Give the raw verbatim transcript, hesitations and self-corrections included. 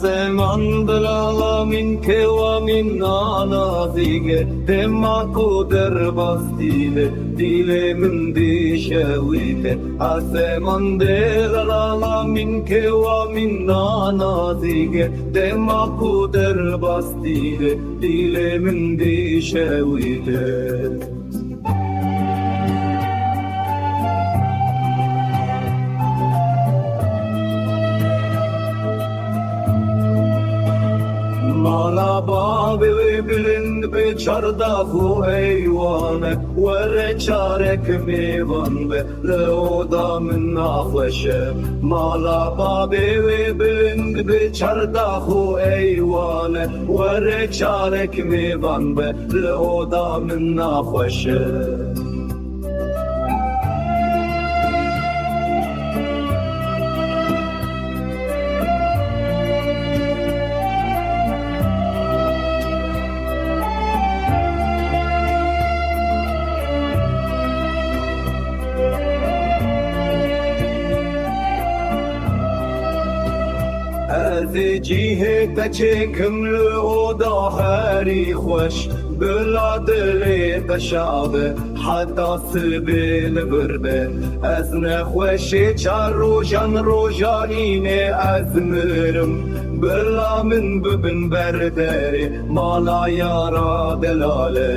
Seman delala min kewa min nanazîge, dema ku derbas dîle, dîlê min dîşewîte. Aseman delala min kewa min nanazîge, dema ku derbas dîle, dîlê min dîşewîte. Mala bavê wê bilind be, çardax û eywane, were çarek mêvan be, li oda min naxweş e. Mala bavê wê bilind be, çardax û eywane, were çarek mêvan be, li oda min naxweş e. Ez ê cihê te çêkim li oda herî xweş, bila dilê te şa be, heta sibê li vir be. Ez nexweşê çar rojan, roja nînê ez mirim, bila min bibin ber derê mala yara delale.